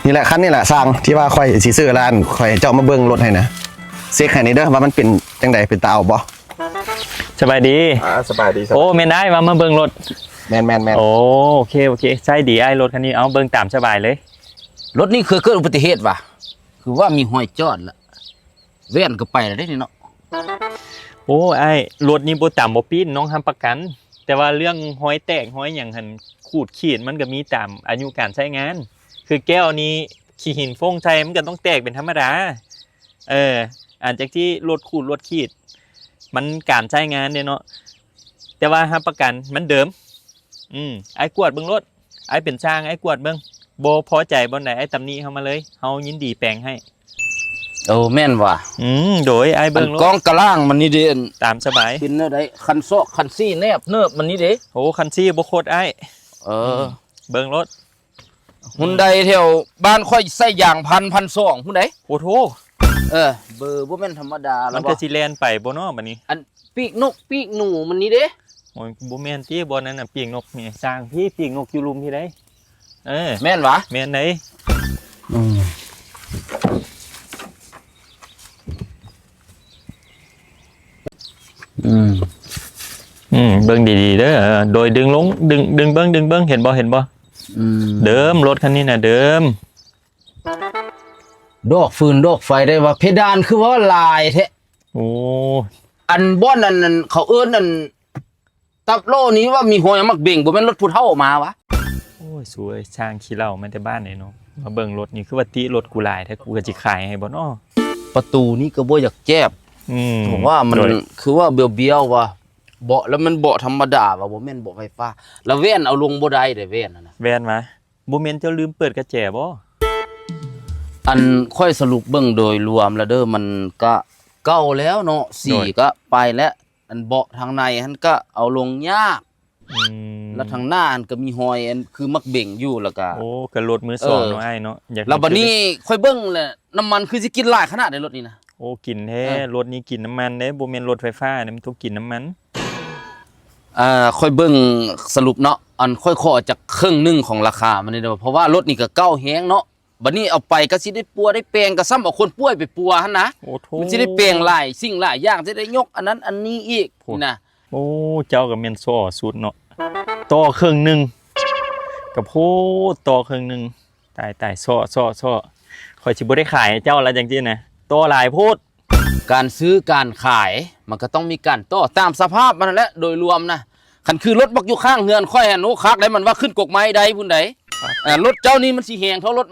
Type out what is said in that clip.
ນີ້ແຫຼະ ຄັນນີ້ແຫຼະຊ່າງ ທີ່ວ່າຂ້ອຍຊິຊື້ ແລ້ວອັ່ນ ຂ້ອຍໃຫ້ເຈົ້າມາເບິ່ງລົດໃຫ້ນະ ເຊັກໃຫ້ແດ່ເດີ ວ່າມັນເປັນຈັ່ງໃດ ເປັນຕາເອົາບໍ່? ສະບາຍດີ. ອ່າ ສະບາຍດີ ສະບາຍດີ. ໂອ້ ແມ່ນອ້າຍວ່າມາເບິ່ງລົດ. ແມ່ນໆໆ. ໂອ້ ໂອເຄ ໂອເຄ ໃຊ້ດີອ້າຍລົດຄັນນີ້. ເອົາ ເບິ່ງຕາມສະບາຍເລີຍ. ລົດນີ້ເຄີຍເກີດອຸບັດຕິເຫດຫວາ? ຄືວ່າມີຮອຍຈອດລະ ແວ່ນກໍໄປແລ້ວເດ້ນີ້ເນາະ. ໂອ້ ອ້າຍ ລົດນີ້ບໍ່ຕຳບໍ່ປີ້ນ ນ້ອງຮັບປະກັນ. ແຕ່ວ່າເລື່ອງຮອຍແຕກຮອຍຫຍັງຫັ້ນ ຂູດຂີດມັນກໍມີຕາມອາຍຸການໃຊ້ງານ. ຄືແກ້ວນີ້ ຂີ້ຫີນຟົ້ງໃສ່ມັນກໍຕ້ອງແຕກເປັນທຳມະດາ. ເອີ ອັນຈັກທີ່ລົດຂູດລົດຂີດ ມັນການໃຊ້ງານເດ້ເນາະ. ແຕ່ວ່າຮັບປະກັນມັນເດີມ. ອືມ ອ້າຍກວດເບິ່ງໂລດ. ອ້າຍເປັນຊ່າງ ອ້າຍກວດເບິ່ງ. ບໍ່ພໍໃຈບ່ອນໃດ ອ້າຍຕຳໜິເຮົາມາເລີຍ ເຮົາຍິນດີແປງໃຫ້. ໂອ້ ແມ່ນຫວາ? ອືມ ໂດຍ ອ້າຍເບິ່ງໂລດ. ອັນກອງກະລ່າງມັນນີ້ເດ້ ຕາມສະບາຍ. ເປັນແນວໃດ? ຄັນຊອກ ຄັນຊີ້ ແນບເນີບມັນນີ້ເດ້. ໂອ້ ຄັນຊີ້ບໍ່ຄົດອ້າຍ. ເອີ ອືມ ເບິ່ງໂລດ. ຮຸນໄດແຖວບ້ານຂ້ອຍໃສ່ຢາງພັນ ພັນສອງພຸ້ນໃດ໋. ໂອ້ໂທ. ເອີ ເບີບໍ່ແມ່ນທຳມະດາແລ້ວ. ມັນກໍຊິແລ່ນໄປບໍ່ເນາະບັດນີ້? ອັນປີກນົກປີກໜູມັນນີ້ເດ້. ໂອ້ຍ ບໍ່ແມ່ນຕິ ບ່ອນນັ້ນນະ ປີກນົກນີ້ ຊ່າງພີ້ ປີກນົກຢູ່ລຸ່ມພີ້ໃດ໋. ເອີ ແມ່ນຫວາ? ແມ່ນໃດ໋. ອືມ ອືມ ອືມ ເບິ່ງດີໆເດີ. ໂດຍ ດຶງລົງ ດຶງ ດຶງເບິ່ງ ດຶງເບິ່ງ ເຫັນບໍ່ ເຫັນບໍ່? ອືມ ເດີມ ລົດຄັນນີ້ນະເດີມ. ດອກຟືນດອກໄຟໄດ້ວ່າ ເພດານຄືວ່າຫຼາຍແທ້. ໂອ້ ອັນບ່ອນອັນ ອັນເຂົາເອີ້ນອັນ ຕັບໂລນີ້ວ່າມີຮອຍໝາກເບັງ ບໍ່ແມ່ນລົດຜູ້ເຖົ້າມາຫວາ? ໂອ້ຍ ສວຍ ຊ່າງຂີ້ເຫຼົ້າມາແຕ່ບ້ານໃດເນາະ. ມາເບິ່ງລົດນີ້ ຄືວ່າຕິລົດກູຫຼາຍແທ້ ກູກໍຊິຂາຍໃຫ້ບໍ່ເນາະ? ປະຕູນີ້ກໍບໍ່ຢາກແຈບ. ອືມ ເພາະວ່າມັນ ໂດຍ ຄືວ່າບຽວໆວ່າ ເບາະລະມັນເບາະທຳມະດາວ່າ ບໍ່ແມ່ນເບາະໄຟຟ້າ. ລະແວ່ນເອົາລົງບໍ່ໄດ້ເດ້ ແວ່ນຫັ້ນນະ. ແວ່ນຫວາ? ບໍ່ແມ່ນເຈົ້າລືມເປີດກະແຈບໍ່? ອັນຂ້ອຍສະຫຼຸບເບິ່ງໂດຍລວມລະເດີ ມັນກະເກົ່າແລ້ວເນາະ. ສີ ໂດຍ ກະໄປແລ້ວ. ອັນເບາະທາງໃນຫັ້ນກະເອົາລົງຍາກ. ອືມ ແລ້ວທາງໜ້າຫັ້ນກະມີຮອຍອັນຄືໝາກເບັງຢູ່ ແລ້ວກະ ໂອ້ ກະລົດມືສອງເນາະ ເອີ ອ້າຍເນາະ. ຢາກ ແລ້ວບັດນີ້ຂ້ອຍເບິ່ງແລ້ວ ນ້ຳມັນຄືຊິກິນຫຼາຍຂະໜາດໃດລົດນີ້ນະ. ໂອ້ ກິນແທ້ ເອີ ລົດນີ້ກິນນ້ຳມັນເດ້ ບໍ່ແມ່ນລົດໄຟຟ້າເດ້ ມັນຕ້ອງກິນນ້ຳມັນ. ອ່າ ຂ້ອຍເບິ່ງສະຫຼຸບເນາະ ອັນຂ້ອຍຂໍຈັກເຄິ່ງໜຶ່ງຂອງລາຄາມັນນີ້ເດີ ເພາະວ່າລົດນີ້ກະເກົ່າແຮງເນາະ. ບັດນີ້ເອົາໄປກໍຊິໄດ້ປົວໄດ້ແປງ ກໍສ່ຳເອົາຄົນປ່ວຍໄປປົວຫັ້ນນະ. ໂອ້ໂທ ມັນຊິໄດ້ແປງຫຼາຍສິ່ງຫຼາຍຢ່າງ ຊິໄດ້ຍົກອັນນັ້ນອັນນີ້ອີກ ໂອ້ ນະ. ໂອ້ ເຈົ້າກໍແມ່ນສໍ້ສຸດເນາະ ຕໍ່ເຄິ່ງໜຶ່ງ ກະໂພດ ຕໍ່ເຄິ່ງໜຶ່ງ. ຕາຍໆ ສໍ້ໆໆ ຂ້ອຍຊິບໍ່ໄດ້ຂາຍໃຫ້ເຈົ້າລະຈັ່ງຊີ້ນະ ຕໍ່ຫຼາຍໂພດ. ການຊື້ການຂາຍມັນກໍຕ້ອງມີການຕໍ່ຕາມສະພາບມັນຫັ້ນແຫຼະ ໂດຍລວມນະ. ຄັນຄືລົດບັກຢູ່ຂ້າງເຮືອນຂ້ອຍຫັ້ນ ໂອ້ ຄັກໄດ໋ ມັນວ່າຂຶ້ນກົກໄມ້ໄດ້ພຸ້ນໃດ໋. ເອີ ລົດເຈົ້ານີ້ມັນຊິແຮງເທົ່າລົດ